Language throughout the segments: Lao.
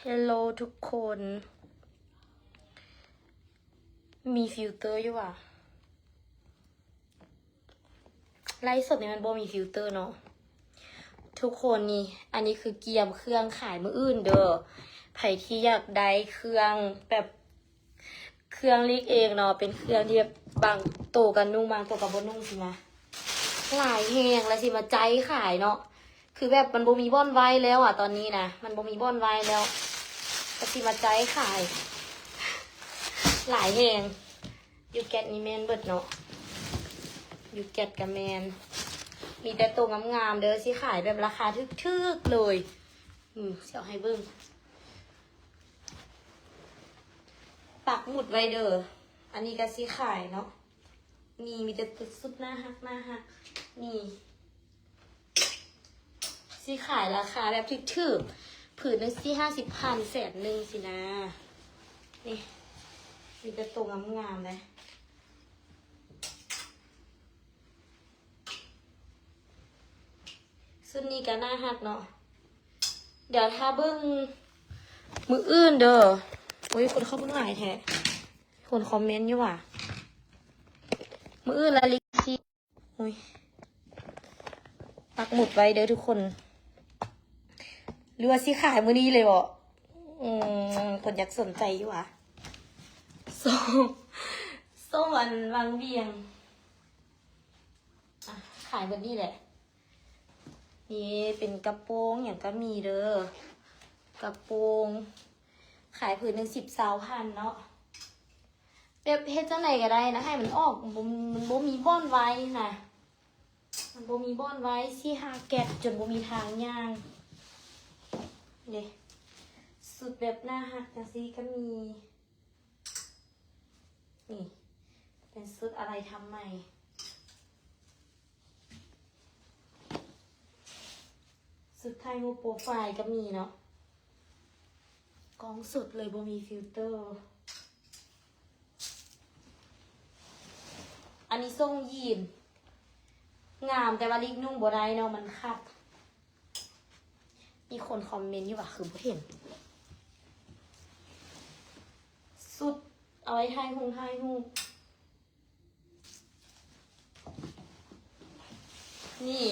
ເຮລໂລທຸກຄົນ ມີຟິວເຕີຢູ່ຫວາ? ໄລຟ໌ສົດນີ້ມັນບໍ່ມີຟິວເຕີເນາະ ທຸກຄົນ. ນີ້ ອັນນີ້ຄືກຽມເຄື່ອງຂາຍມື້ອື່ນເດີ. ໃຜທີ່ຢາກໄດ້ເຄື່ອງແບບ ເຄື່ອງລີກເອງເນາະ ເປັນເຄື່ອງທີ່ແບບບາງໂຕກໍນຸ່ງ ບາງໂຕກໍບໍ່ນຸ່ງຊີ້ນະ ຫຼາຍແຮງ ແລ້ວຊິມາໃຈຂາຍເນາະ. ຄືແບບມັນບໍ່ມີບ່ອນໄວ້ແລ້ວອະ ຕອນນີ້ນະ ມັນບໍ່ມີບ່ອນໄວ້ແລ້ວ ກໍຊິມາໃຈຂາຍ ຫຼາຍແຮງ. ຢູ່ແກັດນີ້ແມ່ນເບິດເນາະ ຢູ່ແກັດກໍແມ່ນ. ມີແຕ່ໂຕງາມໆເດີ ຊິຂາຍແບບລາຄາຖືກໆເລີຍ. ອືມ ຊິເອົາໃຫ້ເບິ່ງ ປັກໝຸດໄວ້ເດີ. ອັນນີ້ກໍຊິຂາຍເນາະ ນີ້ ມີແຕ່ຊຸດໜ້າຮັກ ໜ້າຮັກ. ນີ້ ຊິຂາຍລາຄາແບບຖືກໆ ຜືນໜຶ່ງສີ່ຫ້າສິບພັນ ແສນໜຶ່ງຊີ້ນະ. ນີ້ ມີແຕ່ໂຕງາມໆເດ້. ຊຸດນີ້ກໍໜ້າຮັກເນາະ. ດຽວຖ້າເບິ່ງມື້ອື່ນເດີ. ໂອ້ຍ ຄົນເຂົ້າເບິ່ງຫຼາຍແທ້ ຄົນຄອມເມັນຢູ່ຫວາ? ມື້ອື່ນລະລິກຊິ ໂອ້ຍ ປັກໝຸດໄວ້ເດີທຸກຄົນ. ຫຼືວ່າຊິຂາຍມື້ນີ້ເລີຍບໍ? ອືມ ຄົນຢາກສົນໃຈຢູ່ຫວາ? ໂຊ ໂຊອັນວັງວຽງ ອ່ະ ຂາຍເບິດນີ້ແຫຼະ. ນີ້ເປັນກະໂປງຫຍັງກໍມີເດີ ກະໂປງ ຂາຍຜືນໜຶ່ງສິບ ຊາວພັນເນາະ. ແບບເຮັດຈັ່ງໃດກໍໄດ້ນະ ໃຫ້ມັນອອກ ມັນບໍ່ ມັນບໍ່ມີບ່ອນໄວ້ນະ ມັນບໍ່ມີບ່ອນໄວ້ ຊິຫາແກັດຈົນບໍ່ມີທາງຍ່າງເດ້. ຊຸດແບບໜ້າຮັກຈັ່ງຊີ້ກໍມີ. ນີ້ເປັນຊຸດອາໄລທຳໃໝ່ ຊຸດຖ່າຍຮູບໂປຣໄຟລ໌ກໍມີເນາະ ກ້ອງສົດເລີຍ ບໍ່ມີຟິວເຕີ. ອັນນີ້ຊົງຢີນ ງາມ ແຕ່ວ່າລິກນຸ່ງບໍ່ໄດ້ເນາະ ມັນຂັດ. ມີຄົນຄອມເມັນຢູ່ຫວາ? ຄືບໍ່ເຫັນ. ຊຸດເອົາໄວ້ຖ່າຍຮົງຖ່າຍຮູບ. ນີ້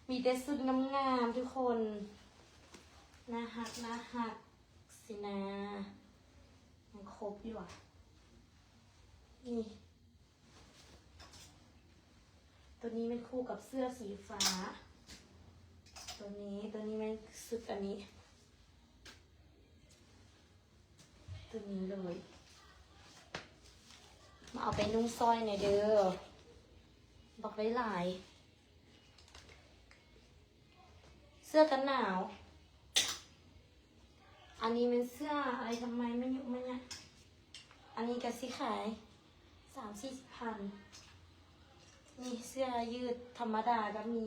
ມີແຕ່ຊຸດງາມໆ ທຸກຄົນ ໜ້າຮັກ ໜ້າຮັກຊີ້ນະ. ຍັງຄົບຢູ່ຫວາ? ນີ້ ຕົວນີ້ແມ່ນຄູ່ກັບເສື້ອສີຟ້າ ຕົວນີ້ ຕົວນີ້ແມ່ນຊຸດອັນນີ້ ຕົວນີ້ເລີຍ. ມາເອົາໄປນຸ່ງຊ່ອຍແດ່ເດີ ບັກໄດ້ຫຼາຍ. ເສື້ອກັນໜາວ ອັນນີ້ແມ່ນເສື້ອອາໄລທຳໄມ ມະຍຸມະຍະ ອັນນີ້ກໍຊິຂາຍສາມສີ່ສິບພັນ. ນີ້ເສື້ອຢືດທຳມະດາກໍມີ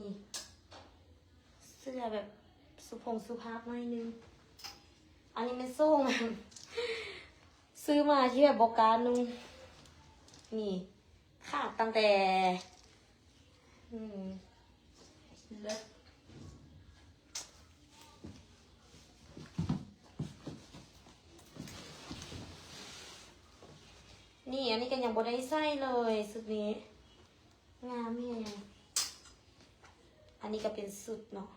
ເສື້ອແບບສຸພົງສຸພາບໜ້ອຍໜຶ່ງ. ອັນນີ້ແມ່ນໂສ້ງ ຊື້ມາທີ່ແບບບໍ່ກ້ານຸ່ງ. ນີ້ຂາດຕັ້ງແຕ່ ອືມ ເລີດ. ນີ້ ອັນນີ້ກໍຍັງບໍ່ໄດ້ໃສ່ເລີຍ ຊຸດນີ້ ງາມແຮງ. ອັນນີ້ກໍເປັນຊຸດເນາະ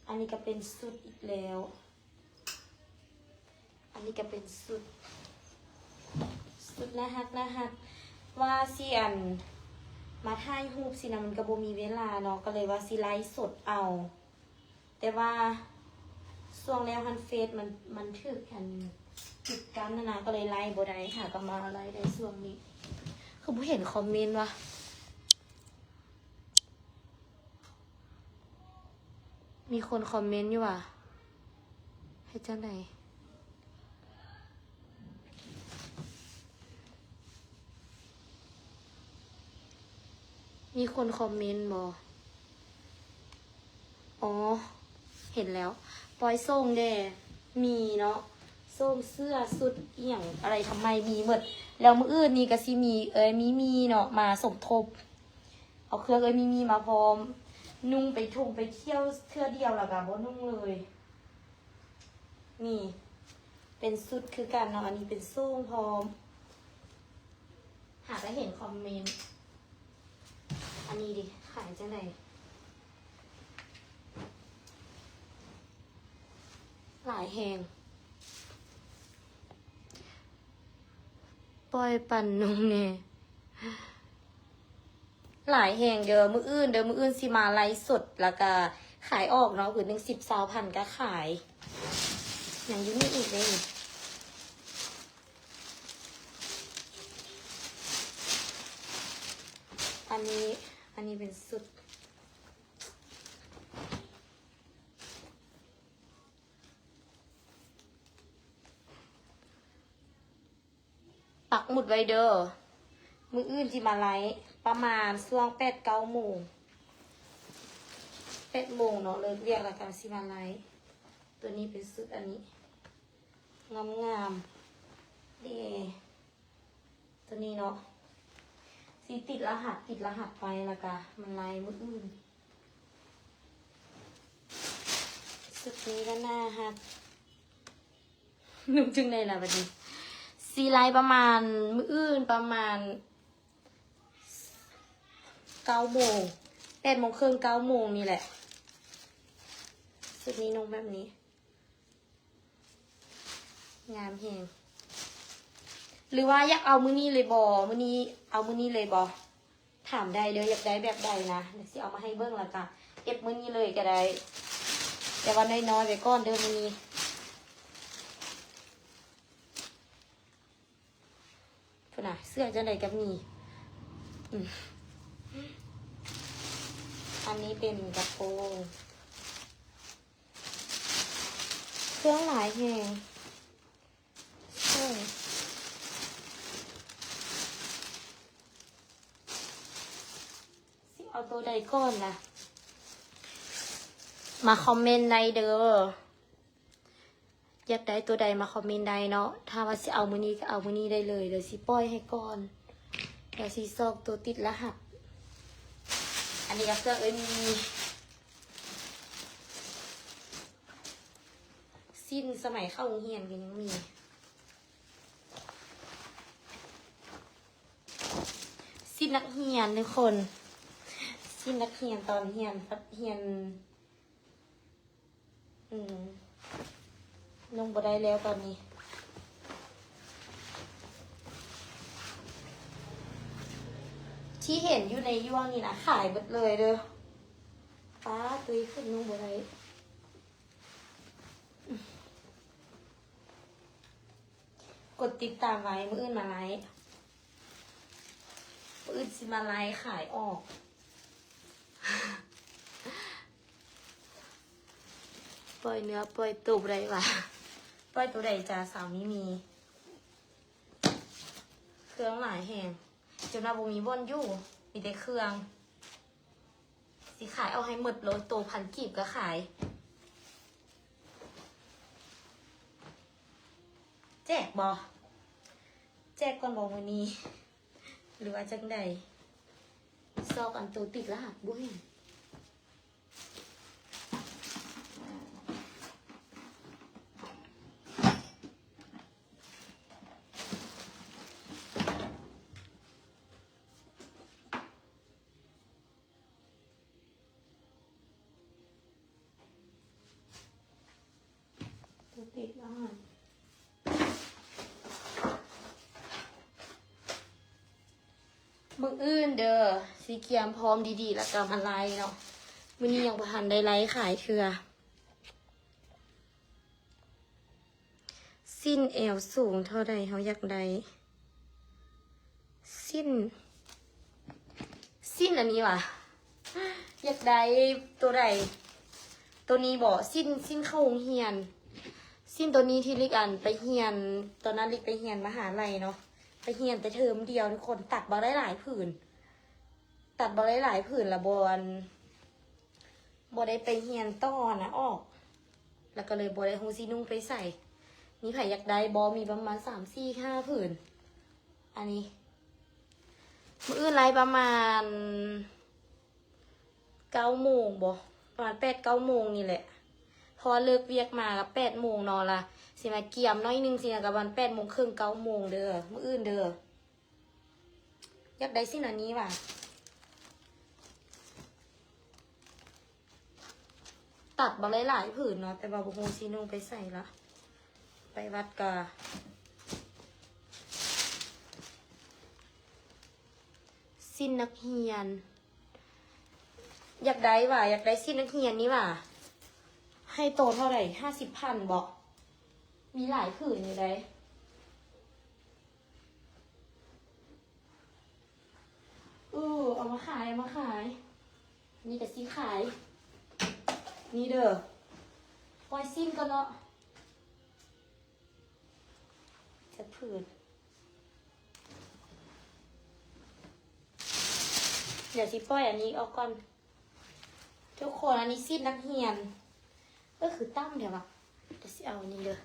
ອັນນີ້ກໍເປັນຊຸດອີກແລ້ວ. ອັນນີ້ກໍເປັນຊຸດ ຊຸດໜ້າຮັກ ໜ້າຮັກ. ວ່າຊິອັນ ມາຖ່າຍຮູບຊີ້ນະ ມັນກໍບໍ່ມີເວລາເນາະ ກໍເລີຍວ່າຊິໄລຟ໌ສົດເອົາ. ແຕ່ວ່າຊ່ວງແລ້ວຫັ້ນເຟສມັນ ມັນຖືກອັນປິດກັ້ນຫັ້ນນະ ກໍເລີຍໄລຟ໌ບໍ່ໄດ້ ຫາກໍມາໄລຟ໌ໄດ້ຊ່ວງນີ້. ຄືບໍ່ເຫັນຄອມເມັນຫວາ? ມີຄົນຄອມເມັນຢູ່ຫວາ? ເຮັດຈັ່ງໃດ? ມີຄົນຄອມເມັນບໍ່? ອໍ ເຫັນແລ້ວ. ປອຍໂສ້ງແດ່ ມີເນາະ ໂສ້ງເສື້ອ ຊຸດອີ່ຫຍັງ ອາໄລທຳໄມ ມີໝົດ. ແລ້ວມື້ອື່ນນີ້ກໍຊິມີເອື້ອຍມີມີເນາະ ມາສົມທົບ. ເອົາເຄື່ອງເອື້ອຍມີມີມາພ້ອມ. ນຸ່ງໄປທ່ອງໄປທ່ຽວເທື່ອດຽວ ແລ້ວກໍບໍ່ນຸ່ງເລີຍ. ນີ້ເປັນຊຸດຄືກັນເນາະ ອັນນີ້ເປັນໂສ້ງພ້ອມ. ຫາກະເຫັນຄອມເມັນ ອັນນີ້ດິ ຂາຍຈັ່ງໃດ? ຫຼາຍແຮງ. ປ່ອຍປັ່ນນົມແດ່. ຫຼາຍແຮງເດີ. ມື້ອື່ນເດີ ມື້ອື່ນຊິມາໄລຟ໌ສົດ ແລ້ວກະຂາຍອອກເນາະ ຜືນໜຶ່ງສິບ ຊາວພັນກະຂາຍ. ຍັງຢູ່ນີ້ອີກເດ້. ອັນນີ້ ອັນນີ້ເປັນຊຸດ ປັກໝຸດໄວ້ເດີ ມື້ອື່ນຊິມາໄລຟ໌ ປະມານຊ່ວງແປດເກົ້າໂມງ ແປດໂມງເນາະ ເລີກວຽກແລ້ວກະຊິມາໄລຟ໌. ໂຕນີ້ເປັນຊຸດອັນນີ້ ງາມໆເດ້ ໂຕນີ້ເນາະ ຊິຕິດລະຫັດ ຕິດລະຫັດໄປ ແລ້ວກະມາໄລຟ໌ມື້ອື່ນ. ຊຸດນີ້ກະໜ້າຮັກ. ນຸ່ງຈັ່ງໃດລະບັດນີ້? ຊິໄລຟ໌ປະມານ ມື້ອື່ນປະມານເກົ້າໂມງ ແປດໂມງເຄິ່ງ ເກົ້າໂມງນີ້ແຫຼະ. ຊຸດນີ້ນຸ່ງແບບນີ້ ງາມແຮງ. ຫຼືວ່າຢາກເອົາມື້ນີ້ເລີຍບໍ່? ມື້ນີ້ ເອົາມື້ນີ້ເລີຍບໍ່? ຖາມໄດ້ເດີ ຢາກໄດ້ແບບໃດນະ ດຽວຊິເອົາມາໃຫ້ເບິ່ງ ແລ້ວກະເອັບມື້ນີ້ເລີຍກະໄດ້ ແຕ່ວ່ານ້ອຍໆໄວ້ກ່ອນເດີມື້ນີ້. ພຸ້ນນະ ເສື້ອຈັ່ງໃດກະມີ. ອືມ ອັນນີ້ເປັນກະໂປງ ເຄື່ອງຫຼາຍແຮງ. ໂອ້ຍ ຊິເອົາໂຕໃດກ່ອນລະ? ມາຄອມເມັນໄດ້ເດີ ຢາກໄດ້ໂຕໃດມາຄອມເມັນໄດ້ເນາະ. ຖ້າວ່າຊິເອົາມື້ນີ້ກະເອົາມື້ນີ້ໄດ້ເລີຍ ດຽວຊິປ່ອຍໃຫ້ກ່ອນ ດຽວຊິຊອກໂຕຕິດລະຫັດ. ອັນນີ້ກະເຄື່ອງເອີຍມີ ສິ້ນສະໄໝເຂົ້າໂຮງຮຽນກະຍັງມີ ສິ້ນນັກຮຽນທຸກຄົນ ສິ້ນນັກຮຽນຕອນຮຽນ ຮຽນ ອືມ ນຸ່ງບໍ່ໄດ້ແລ້ວຕອນນີ້. ທີ່ເຫັນຢູ່ໃນຢ່ວງນີ້ນະ ຂາຍເບິດເລີຍເດີ. ປ້າ ຕຸ້ຍຂຶ້ນນຸ່ງບໍ່ໄດ້. ກົດຕິດຕາມໄວ້ ມື້ອື່ນມາໄລຟ໌ ມື້ອື່ນຊິມາໄລຟ໌ຂາຍອອກ ປ່ອຍເນື້ອປ່ອຍໂຕບໍ່ໄດ້ຫວາ? ປ່ອຍໂຕໃດຈ້າ ສາວມີມີ? ເຄື່ອງຫຼາຍແຮງ ຈົນວ່າບໍ່ມີບ່ອນຢູ່ ມີແຕ່ເຄື່ອງ. ຊິຂາຍເອົາໃຫ້ໝົດໂລດ ໂຕພັນກີບກະຂາຍ. ແຈກບໍ່? ແຈກກ່ອນບໍ່ມື້ນີ້ ຫຼືວ່າຈັ່ງໃດ? ຊອກອັນໂຕຕິດລະຫັດບໍ່ເຫັນ. ໂຕຕິດລະຫັດ ມື້ອື່ນເດີ ຊິກຽມພ້ອມດີໆ ແລ້ວກະມາໄລຟ໌ເນາະ. ມື້ນີ້ຍັງບໍ່ທັນໄດ້ໄລຟ໌ຂາຍເທື່ອ. ສິ້ນແອວສູງເທົ່າໃດເຮົາຢາກໄດ້? ສິ້ນ ສິ້ນອັນນີ້ຫວາ? ຢາກໄດ້ໂຕໃດ? ໂຕນີ້ບໍ? ສິ້ນ ສິ້ນເຂົ້າໂຮງຮຽນ. ສິ້ນໂຕນີ້ທີ່ລິກ ອັນ ໄປຮຽນ ຕອນນັ້ນລິກໄປຮຽນມະຫາໄລເນາະ ໄປຮຽນແຕ່ເທີມດຽວທຸກຄົນ ຕັດບໍ່ໄດ້ຫຼາຍຜືນ ຕັດບໍ່ໄດ້ຫຼາຍຜືນ ລະບໍ່ ອັນ ບໍ່ໄດ້ໄປຮຽນຕໍ່ຫັ້ນນະ ອອກ ລະກະເລີຍບໍ່ໄດ້ຮູ້ຊິນຸ່ງໄປໃສ. ມີໃຜຢາກໄດ້ບໍ່? ມີປະມານສາມ ສີ່ ຫ້າຜືນ. ອັນນີ້ ມື້ອື່ນໄລຟ໌ປະມານເກົ້າໂມງບໍ? ປະມານແປດ ເກົ້າໂມງນີ້ແຫຼະ ເພ ພໍເລີກວຽກມາກໍແປດໂມງເນາະ ລະຊິມາກຽມໜ້ອຍໜຶ່ງ ຊິນະ ກໍປະມານແປດໂມງເຄິ່ງ ເກົ້າໂມງເດີ້ ມື້ອື່ນເດີ້. ຢາກໄດ້ສິ້ນອັນນີ້ຫວາ ຕັດມາຫຼາຍໆຜືນເນາະ ແຕ່ວ່າບໍ່ຮູ້ຊິນຸ່ງໄປໃສລະ ໄປວັດກະ ສິ້ນນັກຮຽນ ຢາກໄດ້ຫວາ ຢາກໄດ້ສິ້ນນັກຮຽນນີ້ຫວາ ໃຫ້ໂຕເທົ່າໃດ ຫ້າສິບພັນບໍ ມີຫຼາຍຜືນຢູ່ໃດ. ເອີ ເອົາມາຂາຍ ເອົາມາຂາຍ ນີ້ກະຊິຂາຍ ນີ້ເດີ້ ປ່ອຍສິ້ນກ່ອນເນາະ ຈັກຜືນ ດຽວຊິປ່ອຍອັນນີ້ອອກກ່ອນ ທຸກຄົນ ອັນນີ້ສິ້ນນັກຮຽນ ເອີ ຄືຕ່ຳແທ້ຫວາ ດຽວຊິເອົາອັນນີ້ເດີ້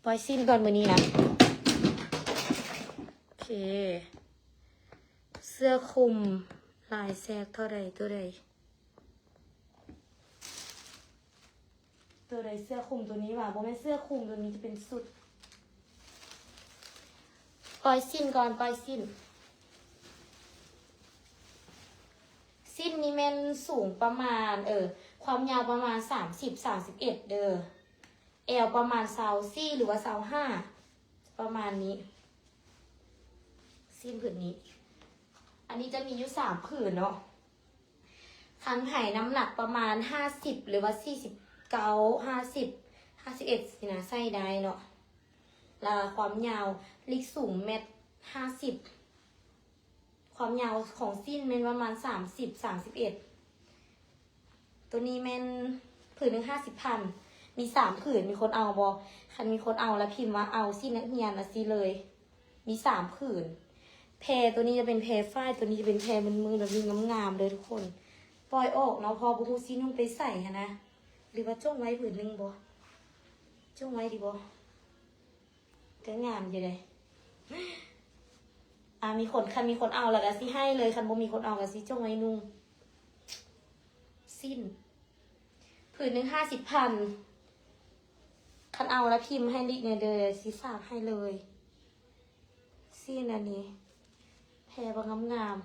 ປ່ອຍສິ້ນກ່ອນມື້ນີ້ນະ ໂອເຄ ເສື້ອຄຸມລາຍແຊກເທົ່າໃດ ໂຕໃດ ໂຕໃດ ເສື້ອຄຸມໂຕນີ້ຫວາ ບໍ່ແມ່ນເສື້ອຄຸມ ໂຕນີ້ຈະເປັນຊຸດ ປ່ອຍສິ້ນກ່ອນ ປ່ອຍສິ້ນ ສິ້ນນີ້ແມ່ນສູງປະມານ ເອີ ຄວາມຍາວປະມານສາມສິບ ສາມສິບເອັດເດີ້ ແອວປະມານຊາວສີ່ ຫຼືວ່າຊາວຫ້າ ປະມານນີ້ ສິ້ນຜືນນີ້ ອັນນີ້ຈະມີຢູ່ສາມຜືນເນາະ ຄັນໃຜນ້ຳໜັກປະມານຫ້າສິບ ຫຼືວ່າສີ່ສິບເກົ້າ ຫ້າສິບ ຫ້າສິບເອັດຊີ້ນະ ໃສ່ໄດ້ເນາະ ລະຄວາມຍາວລິກສູງແມັດຫ້າສິບ ຄວາມຍາວຂອງສິ້ນແມ່ນປະມານສາມສິບ ສາມສິບເອັດ ໂຕນີ້ແມ່ນຜືນໜຶ່ງຫ້າສິບພັນ ມີສາມຜືນ ມີຄົນເອົາບໍ່ ຄັນມີຄົນເອົາລະພິມວ່າເອົາ ສິ້ນນັກຮຽນລະຊິເລີຍ ມີສາມຜືນ ແພໂຕນີ້ຈະເປັນແພຝ້າຍ ໂຕນີ້ຈະເປັນແພມືນໆ ແບບນີ້ງາມໆເດີ້ທຸກຄົນ ປ່ອຍອອກເນາະ ເພາະບໍ່ຮູ້ຊິນຸ່ງໄປໃສຫັ້ນນະ ຫຼືວ່າຈົ່ງໄວ້ຜືນໜຶ່ງບໍ່ ຈົ່ງໄວ້ດີບໍ່ ກໍງາມຢູ່ເດ້ ອ່າ ມີຄົນ ຄັນມີຄົນເອົາລະກະຊິໃຫ້ເລີຍ ຄັນບໍ່ມີຄົນເອົາກະຊິຈົ່ງໄວ້ນຸ່ງ ສິ້ນ ຜືນໜຶ່ງຫ້າສິບພັນ ຄັນເອົາລະພິມໃຫ້ລິກແດ່ເດີ້ ຊິຝາກໃຫ້ເລີຍ ສິ້ນອັນນີ້ ແພບໍ່ງາມ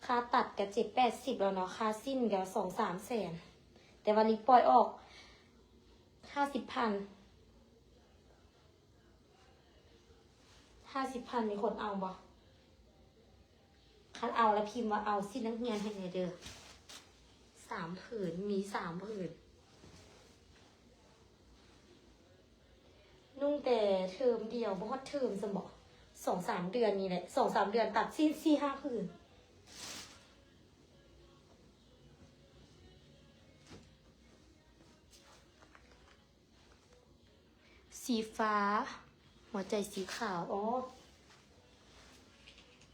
ໆ ຄ່າຕັດກະເຈັດແປດສິບແລ້ວເນາະ ຄ່າສິ້ນກະສອງສາມແສນ ແຕ່ວ່າລິກປ່ອຍອອກຫ້າສິບພັນ ຫ້າສິບພັນ ມີຄົນເອົາບໍ່ ຄັນເອົາລະພິມວ່າເອົາ ສິ້ນນັກຮຽນໃຫ້ແດ່ເດີ້ ສາມຜືນ ມີສາມຜືນ ນຸ່ງແຕ່ເທີມດຽວ ບໍ່ຮອດເທີມຊ້ຳບໍ ສອງສາມເດືອນນີ້ແຫຼະ ສອງສາມເດືອນຕັດສິ້ນສີ່ຫ້າຜືນ ສີຟ້າ ຫົວໃຈສີຂາວ ອໍ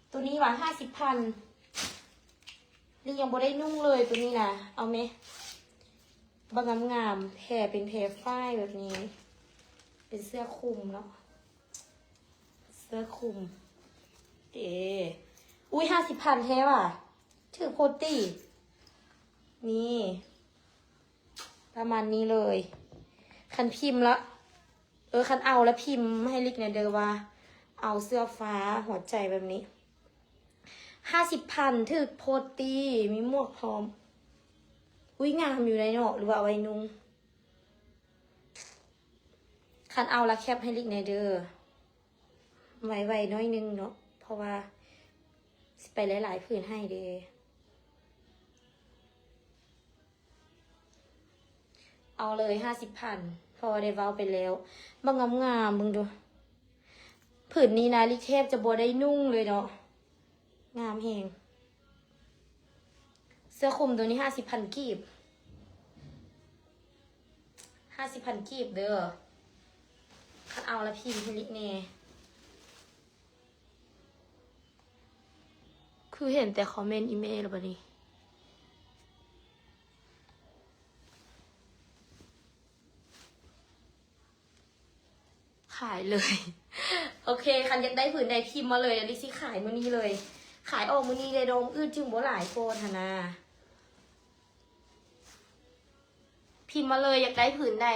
ໂຕນີ້ຫວາ ຫ້າສິບພັນ ນີ້ຍັງບໍ່ໄດ້ນຸ່ງເລີຍ ໂຕນີ້ນະ ເອົາແມະ ບັກງາມໆ ແພເປັນແພຝ້າຍແບບນີ້ ເປັນເສື້ອຄຸມເນາະ ເສື້ອຄຸມ ເອ ອຸ້ຍ ຫ້າສິບພັນແທ້ຫວາ ຖືກໂພດຕິ ນີ້ ປະມານນີ້ເລີຍ ຄັນພິມລະ ເອີ ຄັນເອົາລະພິມໃຫ້ລິກແດ່ເດີ້ວ່າເອົາເສື້ອຟ້າຫົວໃຈແບບນີ້ ຫ້າສິບພັນ ຖືກໂພດຕິ ມີໝວກພ້ອມ ອຸ້ຍ ງາມຢູ່ໃດເນາະ ຫຼືວ່າເອົາໄວ້ນຸ່ງ ຄັນເອົາລະແຄັບໃຫ້ລິກແດ່ເດີ້ ໄວໆໜ້ອຍໜຶ່ງເນາະ ເພາະວ່າຊິໄປຫຼາຍໆຜືນໃຫ້ເດ້ ເອົາເລີຍຫ້າສິບພັນ ເພາະວ່າໄດ້ເວົ້າໄປແລ້ວ ບັກງາມໆ ເບິ່ງດູ ຜືນນີ້ນະ ລິກແທບຈະບໍ່ໄດ້ນຸ່ງເລີຍເນາະ ງາມແຮງ ເສື້ອຄຸມໂຕນີ້ຫ້າສິບພັນກີບ ຫ້າສິບພັນກີບເດີ້ ຄັນເອົາລະພິມໃຫ້ລິກແດ່ ຄືເຫັນແຕ່ຄອມເມັນອີເມລແລ້ວບັດນີ້ ຂາຍເລີຍ ໂອເຄ ຄັນຢາກໄດ້ຜືນໃດພິມມາເລີຍ ດຽວລິກຊິຂາຍມື້ນີ້ເລີຍ ຂາຍອອກມື້ນີ້ເດ້ ດອງອື່ນຈຶ່ງບໍ່ຫຼາຍໂພດຫັ້ນນາ ພິ ພິມມາເລີຍ ຢາກໄດ້ຜືນໃດ?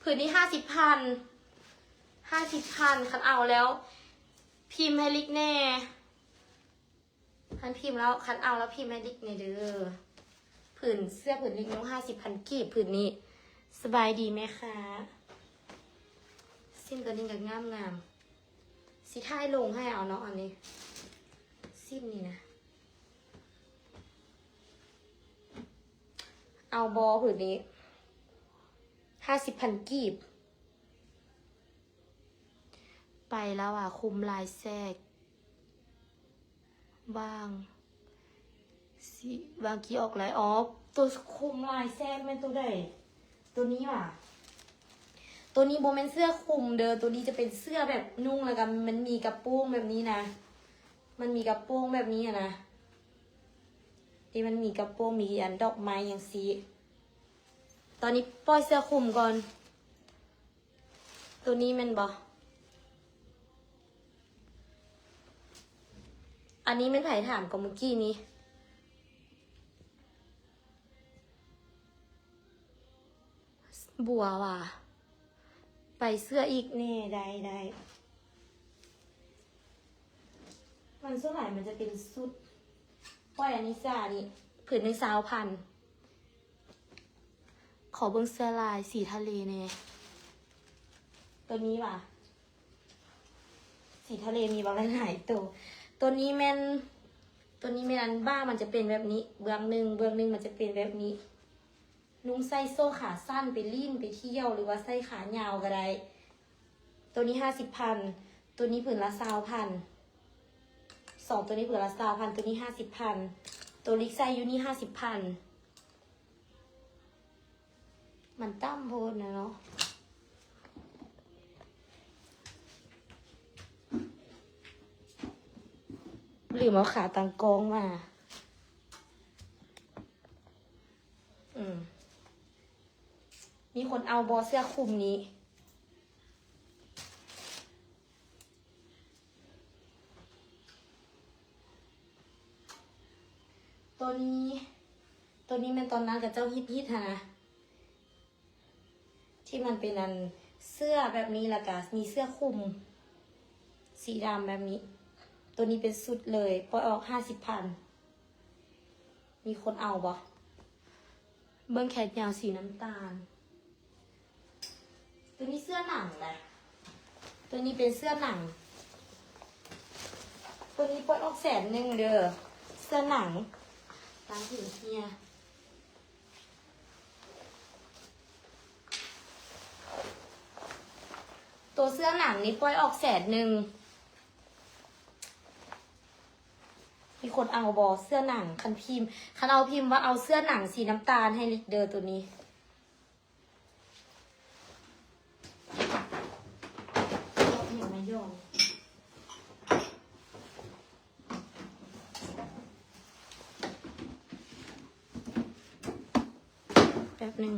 ຜືນນີ້ຫ້າສິບພັນ ຫ້າສິບພັນ ຄັນເອົາແລ້ວ ພິມໃຫ້ລິກແດ່. ຄັນພິມແລ້ວ ຄັນເອົາແລ້ວພິມໃຫ້ລິກແດ່ເດີ. ຜືນເສື້ອຜືນລິກນຸ່ງ ຫ້າສິບພັນກີບ ຜືນນີ້. ສະບາຍດີແມ່ຄ້າ. ສິ້ນຕົວນີ້ກໍງາມໆ ຊິຖ່າຍລົງໃຫ້ເອົາເນາະ ອັນນີ້ ສິ້ນນີ້ນະ. ເອົາບໍ່ຜືນນີ້ ຫ້າສິບພັນກີບ. ໄປແລ້ວວ່າ ຄຸມລາຍແຊກ ວາງ ຊິ ວາງກີອອກລາຍອອກ. ຕົວຄຸມລາຍແຊກແມ່ນຕົວໃດ? ຕົວນີ້ຫວາ? ຕົວນີ້ບໍ່ແມ່ນເສື້ອຄຸມເດີ, ຕົວນີ້ຈະເປັນເສື້ອແບບນຸ່ງ ແລ້ວກໍມັນມີກະໂປງແບບນີ້ນະ, ມັນມີກະໂປງແບບນີ້ນະ, ທີ່ມັນມີກະໂປງ ມີອັນດອກໄມ້ຫຍັງຊີ້. ຕອນນີ້ປ່ອຍເສື້ອຄຸມກ່ອນ. ຕົວນີ້ແມ່ນບໍ່? ອັນນີ້ແມ່ນໃຜຖາມກໍມື້ກີ້ນີ້? ບົວວ່າ ໄປເສື້ອອີກແດ່. ໄດ້ ໄດ້. ມັນສ່ວນຫຼາຍມັນຈະເປັນຊຸດ. ປ່ອຍອານິສານີ້ ຜືນໜຶ່ງຊາວພັນ. ຂໍເບິ່ງເສື້ອລາຍສີທະເລແດ່. ຕົວນີ້ຫວາ? ສີທະເລມີບັກຫຼາຍໆໂຕ. ຕົວນີ້ແມ່ນ ຕົວນີ້ແມ່ນອັນບ່າມັນຈະເປັນແບບນີ້ ເບື້ອງໜຶ່ງ, ເບື້ອງໜຶ່ງມັນຈະເປັນແບບນີ້. ນຸ່ງໃສ່ໂສ້ງຂາສັ້ນ ໄປຫຼິ້ນ ໄປທ່ຽວ ຫຼືວ່າໃສ່ຂາຍາວກໍໄດ້. ຕົວນີ້ຫ້າສິບພັນ, ຕົວນີ້ຜືນລະຊາວພັນ. ສອງຕົວນີ້ຜືນລະຊາວພັນ, ຕົວນີ້ຫ້າສິບພັນ. ຕົວລິກໃສ່ຢູ່ນີ້ຫ້າສິບພັນ. ມັນຕ່ຳໂພດນະເນາະ. ລືມເອົາຂາຕັ້ງກ້ອງມາ. ອືມ ມີຄົນເອົາບໍ່ເສື້ອຄຸມນີ້? ຕົວນີ້ ຕົວນີ້ແມ່ນຕອນນັ້ນເຂົາເຈົ້າຮິດໆຫັ້ນນະ ທີ່ມັນເປັນອັນເສື້ອແບບນີ້ ແລ້ວກະມີເສື້ອຄຸມສີດຳແບບນີ້. ຕົວນີ້ເປັນຊຸດເລີຍ ປ່ອຍອອກຫ້າສິບພັນ. ມີຄົນເອົາບໍ່? ເບິ່ງແຂນຍາວສີນ້ຳຕານ. ຕົວນີ້ເສື້ອໜັງນະ, ຕົວນີ້ເປັນເສື້ອໜັງ. ຕົວນີ້ປ່ອຍອອກແສນໜຶ່ງເດີ ເສື້ອໜັງ. ຕາຫູເຮຍ. ຕົວເສື້ອໜັງນີ້ປ່ອຍອອກແສນໜຶ່ງ. ມີຄົນເອົາບໍ່ເສື້ອໜັງ? ຄັນພິມ ຄັນເອົາພິມວ່າເອົາເສື້ອໜັງສີນ້ຳຕານໃຫ້ລິກເດີ ຕົວນີ້. ແປັບໜຶ່ງ.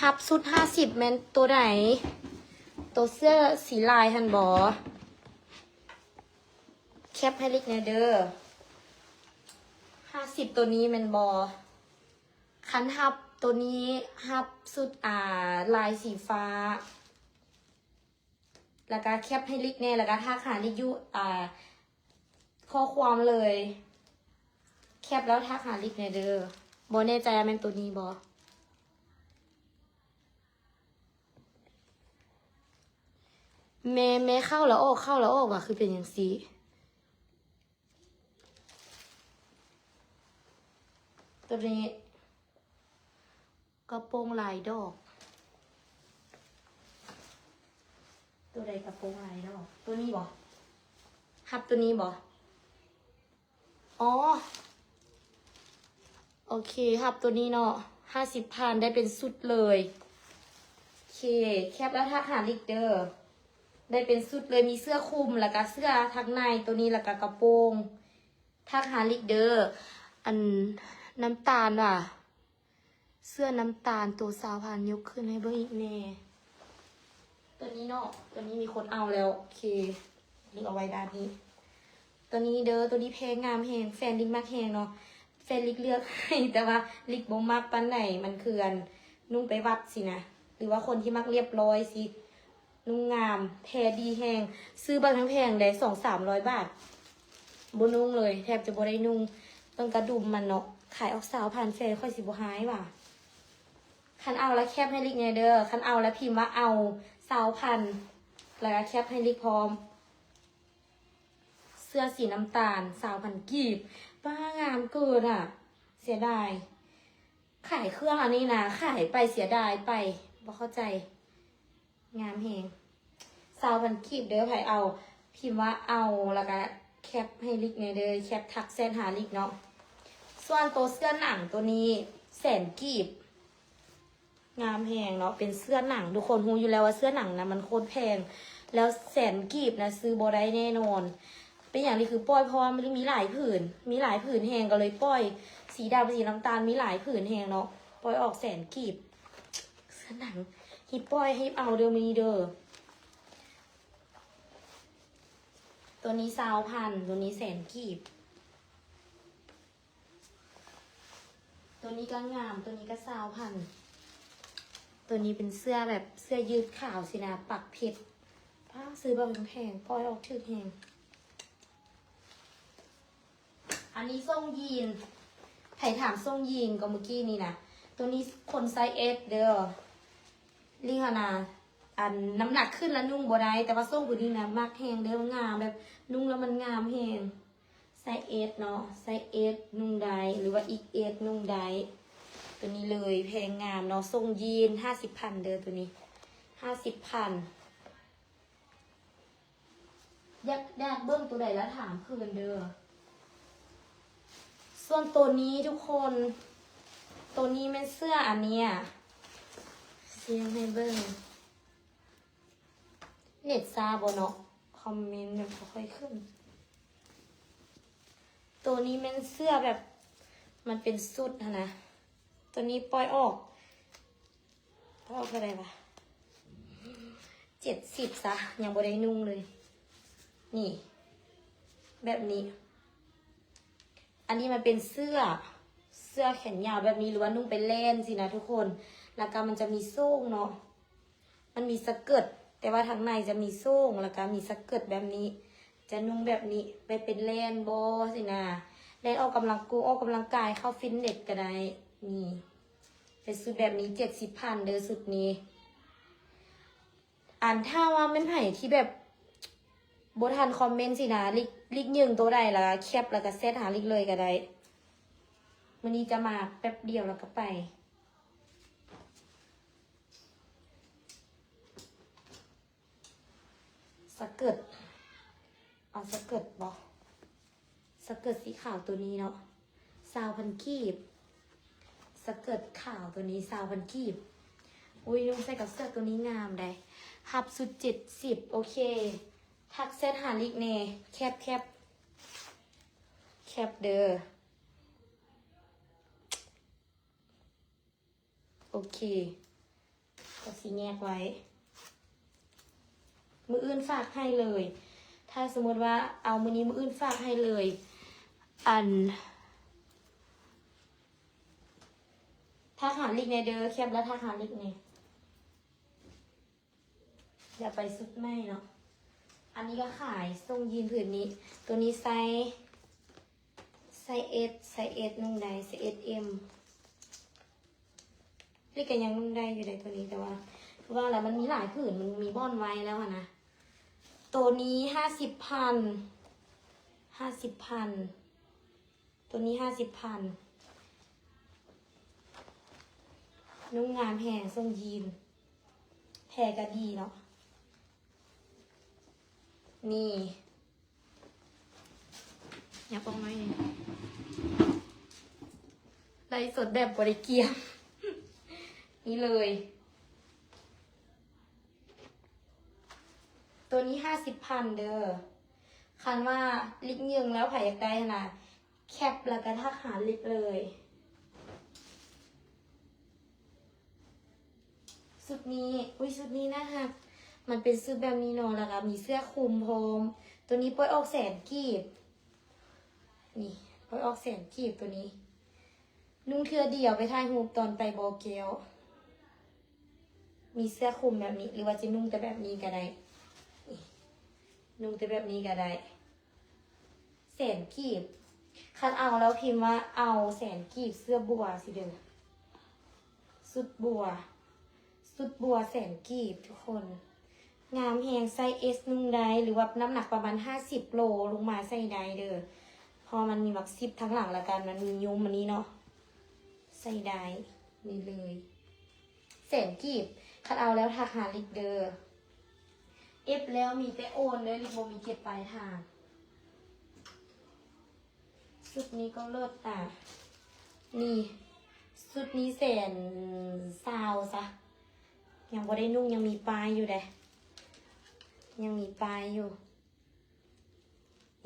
ຮັບຊຸດຫ້າສິບແມ່ນໂຕໃດ? ໂຕເສື້ອສີລາຍຫັ້ນບໍ່? ແຄບໃຫ້ລິກແດ່ເດີ. ຫ້າສິບ ໂຕນີ້ແມ່ນບໍ່? ຄັນຮັບໂຕນີ້ ຮັບຊຸດ ອ່າ ລາຍສີຟ້າ ແລ້ວກະແຄບໃຫ້ລິກແດ່ ແລ້ວກະທັກຫາລິກຢູ່ ອ່າ ຂໍ້ຄວາມເລີຍ. ແຄບແລ້ວທັກຫາລິກແດ່ເດີ. ບໍ່ແນ່ໃຈວ່າແມ່ນໂຕນີ້ບໍ່? ແມ່ ແມ່ເຂົ້າລະອອກ ເຂົ້າລະອອກຫວາ? ຄືເປັນຈັ່ງຊີ້. ໂຕນີ້ກະໂປງລາຍດອກ. ໂຕໃດກະໂປງລາຍດອກ? ໂຕນີ້ບໍ່? ຮັບໂຕນີ້ບໍ່? ອໍ ໂອເຄ ຮັບໂຕນີ້ເນາະ ຫ້າສິບພັນ ໄດ້ເປັນຊຸດເລີຍ. ໂອເຄ ແຄບແລ້ວທັກຫາລິກເດີ. ໄດ້ເປັນຊຸດເລີຍ ມີເສື້ອຄຸມ ແລ້ວກະເສື້ອທາງໃນໂຕນີ້ ແລ້ວກະກະໂປງ. ທັກຫາລິກເດີ. ອັນນ້ຳຕານຫວາ? ເສື້ອນ້ຳຕານໂຕຊາວພັນ ຍົກຂຶ້ນໃຫ້ເບິ່ງອີກແດ່. ໂຕນີ້ເນາະ ໂຕນີ້ມີຄົນເອົາແລ້ວ. ໂອເຄ ລິກເອົາໄວ້ດ້ານນີ້. ໂຕນີ້ເດີ ໂຕນີ້ແພງ ງາມແຮງ ແຟນລິກມັກແຮງເນາະ. ແຕ່ລິກເລືອກໃຫ້ ແຕ່ວ່າລິກບໍ່ມັກປານໃດ ມັນຄືອັນນຸ່ງໄປວັດຊີ້ນະ ຫຼືວ່າຄົນທີ່ມັກລຽບລ້ອຍຊີ້ ນຸ່ງງາມ ແພດີແຮງ ຊື້ບັກແພງໃດສອງສາມຮ້ອຍບາດ ບໍ່ນຸ່ງເລີຍ ແທບຈະບໍ່ໄດ້ນຸ່ງ ເບິ່ງກະດຸມມັນເນາະ ຂາຍອອກຊາວພັນ ແພຂ້ອຍຊິບໍ່ຮ້າຍຫວາ. ຄັນເອົາລະແຄບໃຫ້ລິກແດ່ເດີ ຄັນເອົາລະພິມວ່າເອົາ ຊາວພັນ ລະກະແຄບໃຫ້ລິກພ້ອມ. ເສື້ອສີນ້ຳຕານ ຊາວພັນກີບ ປ້າ ງາມເກີນອະ ເສຍດາຍ ຂາຍເຄື່ອງອັນນີ້ນະ ຂາຍໄປເສຍດາຍໄປ ບໍ່ເຂົ້າໃຈ ງາມແຮງ ຊາວພັນກີບເດີ ໃຜເອົາພິມວ່າເອົາ ລະກະແຄບໃຫ້ລິກແດ່ເດີ ແຄບທັກແຊັດຫາລິກເນາະ ສ່ວນໂຕເສື້ອໜັງໂຕນີ້ແສນກີບ ງາມແຮງເນາະ ເປັນເສື້ອໜັງ ທຸກຄົນຮູ້ຢູ່ແລ້ວວ່າເສື້ອໜັງນະມັນໂຄດແພງ ແລ້ວແສນກີບນະຊື້ບໍ່ໄດ້ແນ່ນອນ ເປັນຫຍັງລິກຄືປ່ອຍ ເພາະວ່າມັນມີຫຼາຍຜືນ ມີຫຼາຍຜືນແຮງ ກໍເລີຍປ່ອຍ ສີດຳ ສີນ້ຳຕານ ມີຫຼາຍຜືນແຮງເນາະ ປ່ອຍອອກແສນກີບ ເສື້ອໜັງ ຮີບປ່ອຍ ຮີບເອົາເດີມື້ນີ້ເດີ ໂຕນີ້ຊາວພັນ ໂຕນີ້ແສນກີບ. ໂຕນີ້ກໍງາມ ໂຕນີ້ກໍຊາວພັນ ໂຕນີ້ເປັນເສື້ອແບບເສື້ອຢືດຂາວຊີ້ນະ ປັກເພັດ ປ້າ ຊື້ບັກແພງ ປ່ອຍອອກຖືກແຮງ ອັນນີ້ສົ້ງຢີນ ໃຜຖາມສົ້ງຢີນກໍມື້ກີ້ນີ້ນະ ໂຕນີ້ຄົນໄຊເອັສເດີ ລິກຫັ້ນນະ ອັນນ້ຳໜັກຂຶ້ນລະນຸ່ງບໍ່ໄດ້ ແຕ່ວ່າສົ້ງຜູ້ນີ້ນະມັກແຮງເດີ ງາມ ແບບນຸ່ງແລ້ວມັນງາມແຮງ. ໄຊເອັສເນາະ ໄຊເອັສນຸ່ງໄດ້ ຫຼືວ່າເອັກເອັສນຸ່ງໄດ້ ໂຕນີ້ເລີຍ ແພງງາມເນາະ ສົ້ງຢີນ ຫ້າສິບພັນເດີ ໂຕນີ້ ຫ້າສິບພັນ ຢາກ ຢາກເບິ່ງໂຕໃດລະຖາມຄືນເດີ ສ່ວນໂຕນີ້ທຸກຄົນ ໂຕນີ້ແມ່ນເສື້ອອັນເນີ້ຍ ຊິເຮັດໃຫ້ເບິ່ງ ເນັດຊ້າບໍ່ເນາະ ຄອມເມັນແບບບໍ່ຄ່ອຍຂຶ້ນ. ໂຕນີ້ແມ່ນເສື້ອແບບ ມັນເປັນຊຸດຫັ້ນນະ ໂຕນີ້ປ່ອຍອອກ ປ່ອຍອອກເທົ່າໃດວະ ເຈັດສິບຊະ ຍັງບໍ່ໄດ້ນຸ່ງເລີຍ ນີ້ ແບບນີ້ ອັນນີ້ມັນເປັນເສື້ອ ເສື້ອແຂນຍາວແບບນີ້ ຫຼືວ່ານຸ່ງໄປແລ່ນຊີ້ນະທຸກຄົນ ແລ້ວກໍມັນຈະມີໂສ້ງເນາະ ມັນມີສະເກີດ ແຕ່ວ່າທາງໃນຈະມີໂສ້ງ ແລ້ວກໍມີສະເກີດແບບນີ້ ຈະນຸ່ງແບບນີ້ ໄປເປັນແລ່ນບໍຊີ້ນະ ແລ່ນອອກກຳລັງກົງ ອອກກຳລັງກາຍ ເຂົ້າຟິດເນັດກໍໄດ້ ນີ້ ເປັນຊຸດແບບນີ້ ເຈັດສິບພັນເດີຊຸດນີ້. ອັນ ຖ້າວ່າແມ່ນໃຜທີ່ແບບບໍ່ທັນຄອມເມັນຊີ້ນະ ລິກ ລິກຍຶ່ງໂຕໃດ ແລ້ວກໍແຄບ ແລ້ວກໍແຊັດຫາລິກເລີຍກໍໄດ້ ມື້ນີ້ຈະມາແປັບດຽວແລ້ວກໍໄປ. ສະເກີດ ເອົາສະເກີດບໍ ສະເກີດສີຂາວໂຕນີ້ເນາະ ຊາວພັນກີບ ສະເກີດຂາວໂຕນີ້ ຊາວພັນກີບ. ອຸ້ຍ ນຸ່ງໃສ່ກັບເສື້ອໂຕນີ້ງາມໃດ໋ ຮັບຊຸດເຈັດສິບ ໂອເຄ ທັກແຊັດຫາລິກແດ່ ແຄບ ແຄບ ແຄບເດີ ໂອເຄ ກໍຊິແຍກໄວ້ ມື້ອື່ນຝາກໃຫ້ເລີຍ ຖ້າສົມມຸດວ່າເອົາມື້ນີ້ ມື້ອື່ນຝາກໃຫ້ເລີຍ ອັນ ທັກຫາລິກແດ່ເດີ ແຄບແລ້ວທັກຫາລິກແດ່. ດຽວໄປຊຸດໃໝ່ເນາະ ອັນນີ້ກໍຂາຍ ສົ້ງຢີນຜືນນີ້ ໂຕນີ້ໄຊ ໄຊເອັສ ໄຊເອັສນຸ່ງໄດ້ ໄຊເອັສເອັມ ລິກກໍຍັງນຸ່ງໄດ້ຢູ່ໃດ໋ໂຕນີ້ ແຕ່ວ່າ ຄືວ່າແລ້ວມັນມີຫຼາຍຜືນ ມັນມີບ່ອນໄວ້ແລ້ວຫັ້ນນະ. ໂຕນີ້ຫ້າສິບພັນ ຫ້າສິບພັນ ໂຕນີ້ຫ້າສິບພັນ ນຸ່ງງາມແຮງ ສົ້ງຢີນ ແພກໍດີເນາະ ນີ້ ຫຍັບອອກໜ້ອຍໜຶ່ງ ໄລສົດແບບບໍ່ໄດ້ກຽມ ນີ້ເລີຍ ໂຕນີ້ຫ້າສິບພັນເດີ ຄັນວ່າລິກຍຶ່ງແລ້ວໃຜຢາກໄດ້ຫັ້ນນະ ແຄບແລ້ວກໍທັກຫາລິກເລີຍ. ຊຸດນີ້ ອຸ້ຍ ຊຸດນີ້ໜ້າຮັກ ມັນເປັນຊຸດແບບນີ້ເນາະ ແລ້ວກໍມີເສື້ອຄຸມພ້ອມ ໂຕນີ້ປ່ອຍອອກແສນກີບ ນີ້ ປ່ອຍອອກແສນກີບໂຕນີ້ ນຸ່ງເທື່ອດຽວໄປຖ່າຍຮູບຕອນໄປບໍ່ແກ້ວ. ມີເສື້ອຄຸມແບບນີ້ ຫຼືວ່າຈະນຸ່ງແຕ່ແບບນີ້ກະໄດ້ ນີ້ ນຸ່ງແຕ່ແບບນີ້ກະໄດ້. ແສນກີບ ຄັນເອົາແລ້ວພິມວ່າເອົາແສນກີບ ເສື້ອບົວຊິເດີ ຊຸດບົວ ຊຸດບົວແສນກີບທຸກຄົນ ງາມແຮງ. ໄຊເອສນຸ່ງໄດ້ ຫຼືວ່ານ້ຳໜັກປະມານຫ້າສິບໂລລົງມາໃສ່ໄດ້ເດີ ເພາະວ່າມັນມີໝາກຊິບທາງຫຼັງ ແລ້ວກະມັນມີຍຸ້ມອັນນີ້ເນາະ ໃສ່ໄດ້ນີ້ເລີຍ ແສນກີບ. ຄັນເອົາແລ້ວທັກຫາລິກເດີ ເອັຟແລ້ວມີແຕ່ໂອນເດີ ລິກບໍ່ມີເກັບປາຍທາງ. ຊຸດນີ້ກໍເລີດນະ ນີ້ ຊຸດນີ້ແສນຊາວຊະ ຍັງບໍ່ໄດ້ນຸ່ງ ຍັງມີປ້າຍຢູ່ເດ້ ຍັງມີປ້າຍຢູ່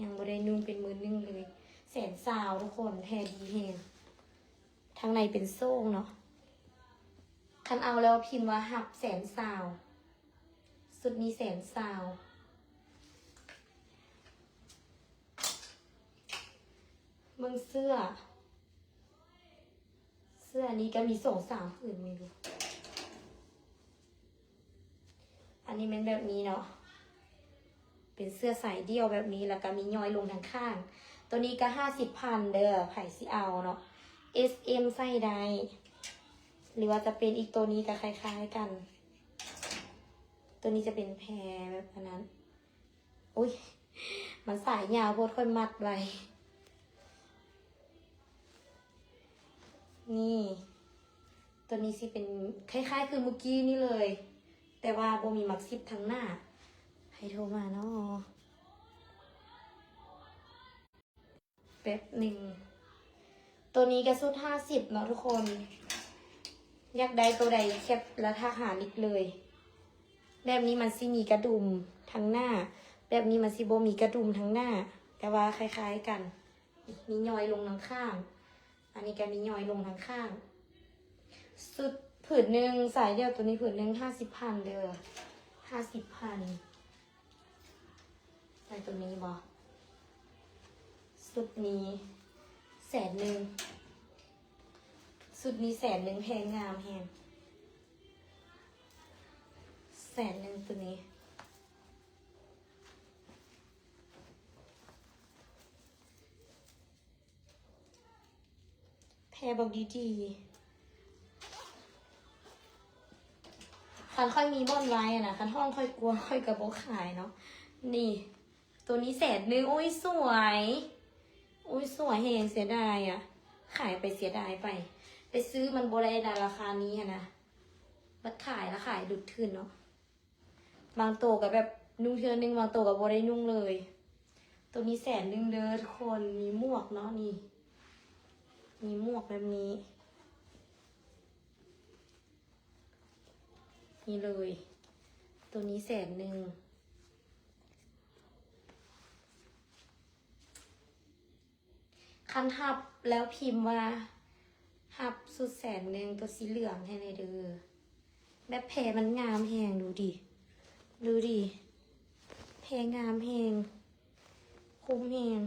ຍັງບໍ່ໄດ້ນຸ່ງເປັນມືໜຶ່ງເລີຍ ແສນຊາວທຸກຄົນ ແພດີແຮງ. ທາງໃນເປັນໂສ້ງເນາະ ຄັນເອົາແລ້ວພິມວ່າຮັບແສນຊາວ ຊຸດນີ້ແສນຊາວ. ເບິ່ງເສື້ອ ເສື້ອນີ້ກະມີສອງສາມຜືນ ມີຢູ່ ອັນນີ້ແມ່ນແບບນີ້ເນາະ ເປັນເສື້ອສາຍດ່ຽວແບບນີ້ ແລ້ວກະມີຍ້ອຍລົງທາງຂ້າງ. ໂຕນີ້ກະຫ້າສິບພັນເດີ ໃຜຊິເອົາເນາະ ເອສ ເອັມ ໃສ່ໄດ້ ຫຼືວ່າຈະເປັນອີກໂຕນີ້ກະຄ້າຍໆກັນ ໂຕນີ້ຈະເປັນແພແບບອັນນັ້ນ ໂອ້ຍ ມັນສາຍຍາວໂພດ ຂ້ອຍມັດໄວ້ ນີ້ ໂຕນີ້ຊິເປັນຄ້າຍໆຄືມື້ກີ້ນີ້ເລີຍ ແຕ່ວ່າບໍ່ມີໝາກຊິບທາງໜ້າ. ໃຜໂທມາເນາະ? ແປັບໜຶ່ງ ໂຕນີ້ກະຊຸດຫ້າສິບເນາະທຸກຄົນ ຢາກໄດ້ໂຕໃດແຄັບແລ້ວທັກຫາລິກເລີຍ. ແບບນີ້ມັນຊິມີກະດຸມທາງໜ້າ ແບບນີ້ມັນຊິບໍ່ມີກະດຸມທາງໜ້າ ແຕ່ວ່າຄ້າຍໆກັນ ມີຍ້ອຍລົງທາງຂ້າງ ອັນນີ້ກະມີຍ້ອຍລົງທາງຂ້າງ. ຊຸດຜືນໜຶ່ງ ສາຍດ່ຽວໂຕນີ້ຜືນໜຶ່ງຫ້າສິບພັນເດີ ຫ້າສິບພັນ. ໃສ່ໂຕນີ້ບໍ່? ຊຸດນີ້ແສນໜຶ່ງ ຊຸດນີ້ແສນໜຶ່ງ ແພງ ງາມແຮງ ແສນໜຶ່ງໂຕນີ້ ແພບອກດີໆ ຄັນຂ້ອຍມີບ່ອນໄວ້ຫັ້ນນະ ຄັນຫ້ອງຂ້ອຍກວ້າງ ຂ້ອຍກະບໍ່ຂາຍເນາະ. ນີ້ ໂຕນີ້ແສນໜຶ່ງ ໂອ້ຍ ສວຍ ໂອ້ຍ ສວຍແຮງ ເສຍດາຍອະ ຂາຍໄປເສຍດາຍໄປ ໄປຊື້ມັນບໍ່ໄດ້ໃນລາຄານີ້ຫັ້ນນະ ບັດຂາຍລະຂາຍຫຼຸດທຶນເນາະ. ບາງໂຕກະແບບນຸ່ງເທື່ອໜຶ່ງ ບາງໂຕກະບໍ່ໄດ້ນຸ່ງເລີຍ. ໂຕນີ້ແສນໜຶ່ງເດີທຸກຄົນ ມີໝວກເນາະ ນີ້ ມີໝວກແບບນີ້ ນີ້ເລີຍ ໂຕນີ້ແສນໜຶ່ງ. ຄັນຮັບແລ້ວພິມວ່າຮັບຊຸດແສນໜຶ່ງ ໂຕສີເຫຼືອງໃຫ້ແດ່ເດີ. ແບບແພມັນງາມແຮງ ດູດິ ດູດິ ແພງາມແຮງ ຄຸ້ມແຮງ.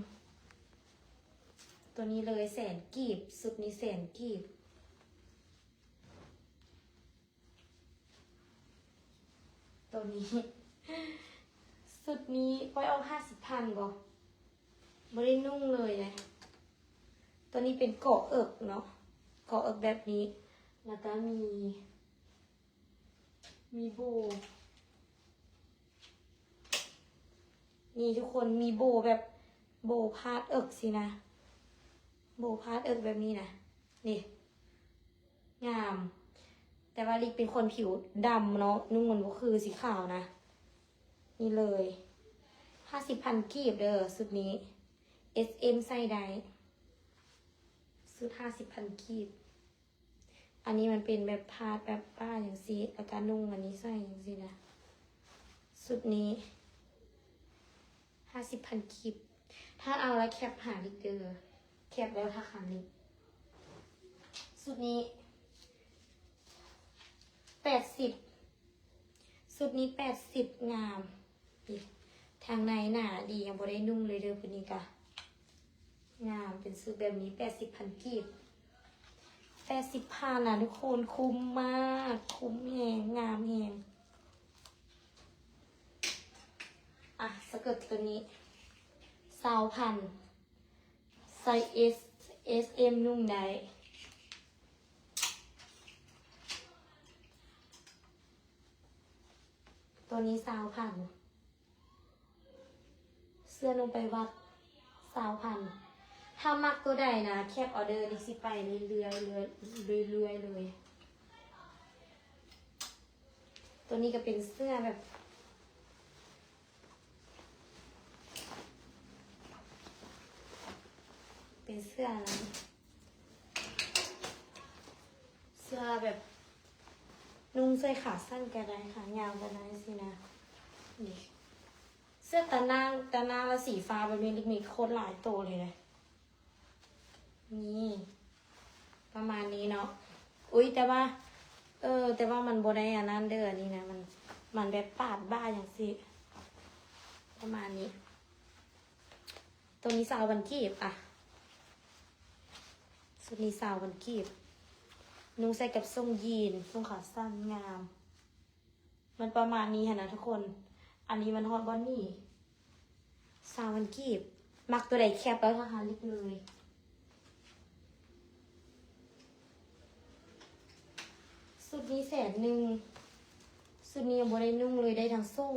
ໂຕນີ້ເລີຍແສນກີບ ຊຸດນີ້ແສນກີບ. ໂຕນີ້ ຊຸດນີ້ປ່ອຍອອກຫ້າສິບພັນບໍ່? ບໍ່ໄດ້ນຸ່ງເລີຍເດ. ໂຕນີ້ເປັນເກາະເອິກເນາະ ເກາະເອິກແບບນີ້ ແລ້ວກະມີ ມີໂບ ນີ້ທຸກຄົນ ມີໂບແບບ ໂບພາດເອິກຊີ້ນະ ໂບພາດເອິກແບບນີ້ນະ ນີ້ ງາມ ແຕ່ວ່າລິກເປັນຄົນຜິວດຳເນາະ ນຸ່ງມັນບໍ່ຄືສີຂາວນະ. ນີ້ເລີຍ ຫ້າສິບພັນກີບເດີ ຊຸດນີ້ ເອສ ເອັມ ໃສ່ໄດ້ ຊຸດຫ້າສິບພັນກີບ. ອັນນີ້ມັນເປັນແບບພາດແບບປ້າຈັ່ງຊີ້ ແລ້ວກະນຸ່ງອັນນີ້ໃສ່ຈັ່ງຊີ້ນະ. ຊຸດນີ້ຫ້າສິບພັນກີບ. ຖ້າເອົາແລ້ວແຄັບຫາລິກເດີ ແຄັບແລ້ວທັກຫາລິກ. ຊຸດນີ້ແປດສິບ ຊຸດນີ້ແປດສິບ ງາມ. ນີ້ ທາງໃນໜາດີ ຍັງບໍ່ໄດ້ນຸ່ງເລີຍເດີ. ຜູ້ນີ້ກະງາມ ເປັນຊຸດແບບນີ້ ແປດສິບພັນກີບ. ແປດສິບພັນນະທຸກຄົນ ຄຸ້ມມາກ ຄຸ້ມແຮງ ງາມແຮງ. ອ່ະ ສະເກີດຕົວນີ້ ຊາວພັນ ໄຊ S S M ນຸ່ງໄດ້ ຕົວນີ້ຊາວພັນ ເສື້ອນຸ່ງໄປວັດ ຊາວພັນ. ຖ້າມັກຕົວໃດນະ ແຄບອໍເດີນີ້ ຊິໄປເລື້ອຍໆ ເລື້ອຍໆ ເລື້ອຍໆ ເລີຍ. ຕົວນີ້ກໍເປັນເສື້ອແບບ ເປັນເສື້ອອັນນັ້ນ ເສື້ອແບບນຸ່ງໃສ່ຂາສັ້ນກໍໄດ້ ຂາຍາວກໍໄດ້ຊີ້ນະ. ນີ້ ເສື້ອຕາໜ່າງ ຕາໜ່າງລະສີຟ້າແບບນີ້ ລິກມີໂຄດຫຼາຍໂຕເລີຍເດ້. ນີ້ ປະມານນີ້ເນາະ. ອຸ້ຍ ແຕ່ວ່າ ເອີ ແຕ່ວ່າມັນບໍ່ໄດ້ອັນນັ້ນເດີ ອັນນີ້ນະ ມັນ ມັນແບບປາດບ່າຈັ່ງຊີ້ ປະມານນີ້. ຕົວນີ້ຊາວພັນກີບ ອ່ະ ຊຸດນີ້ຊາວພັນກີບ ນຸ່ງໃສ່ກັບສົ້ງຢີນ ສົ້ງຂາສັ້ນ ງາມ. ມັນປະມານນີ້ຫັ້ນນະທຸກຄົນ. ອັນນີ້ມັນຮອດບ່ອນນີ້ ຊາວພັນກີບ. ມັກຕົວໃດແຄບແລ້ວທັກຫາລິກເລີຍ. ຊຸດນີ້ແສນໜຶ່ງ ຊຸດນີ້ຍັງບໍ່ໄດ້ນຸ່ງເລີຍ ໄດ້ທັງໂສ້ງ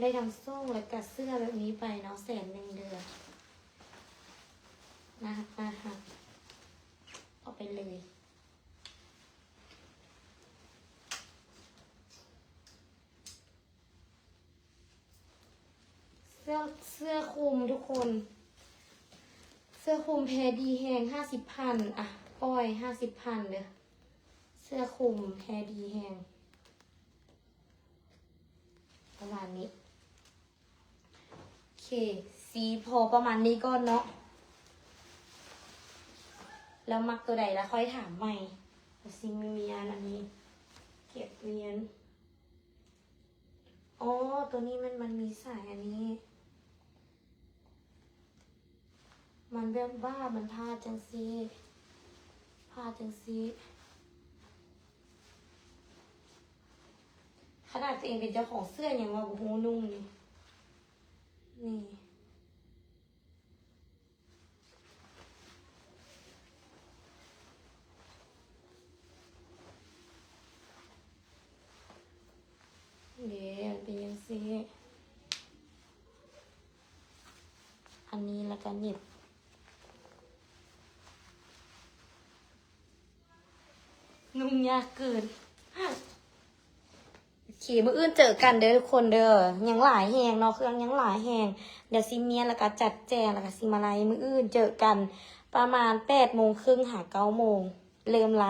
ໄດ້ທັງໂສ້ງ ແລ້ວກະເສື້ອແບບນີ້ໄປເນາະ ແສນໜຶ່ງເດີ. ໜ້າຮັກ ໜ້າຮັກ ເອົາໄປເລີຍ. ເສື້ອ ເສື້ອຄຸມທຸກຄົນ ເສື້ອຄຸມແພດີແຮງ ຫ້າສິບພັນ ອ່ະ ປ່ອຍ ຫ້າສິບພັນເດີ. ເສື້ອຄຸມແພດີແຮງ ປະມານນີ້. ໂອເຄ ສີພໍປະມານນີ້ກ່ອນເນາະ ແລ້ວມັກຕົວໃດລະຄ່ອຍຖາມໃໝ່. ແລ້ວຊິມີອັນນີ້ ເກັບວຽນ ອໍ ຕົວນີ້ມັນ ມັນມີສາຍອັນນີ້ ມັນແບບວ່າມັນພາດຈັ່ງຊີ້ ພາດຈັ່ງຊີ້. ຂະໜາດຕົວເອງເປັນເຈົ້າຂອງເສື້ອຍັງວ່າບໍ່ຮູ້ນຸ່ງນີ້ ນີ້. ເດ້ ມັນເປັນຈັ່ງຊີ້ ອັນນີ້ແລ້ວກໍຫຍິບ ນຸ່ງຍາກເກີນ. ໂອເຄ ມື້ອື່ນເຈີກັນເດີທຸກຄົນເດີ ຍັງຫຼາຍແຮງເນາະ ເຄື່ອງຍັງຫຼາຍແຮງ. ດຽວຊິມ້ຽນ ແລ້ວກໍຈັດແຈງ ແລ້ວກໍຊິມາໄລ. ມື້ອື່ນເຈີກັນປະມານແປດໂມງເຄິ່ງຫາເກົ້າໂມງ ເລີ່ມໄລ.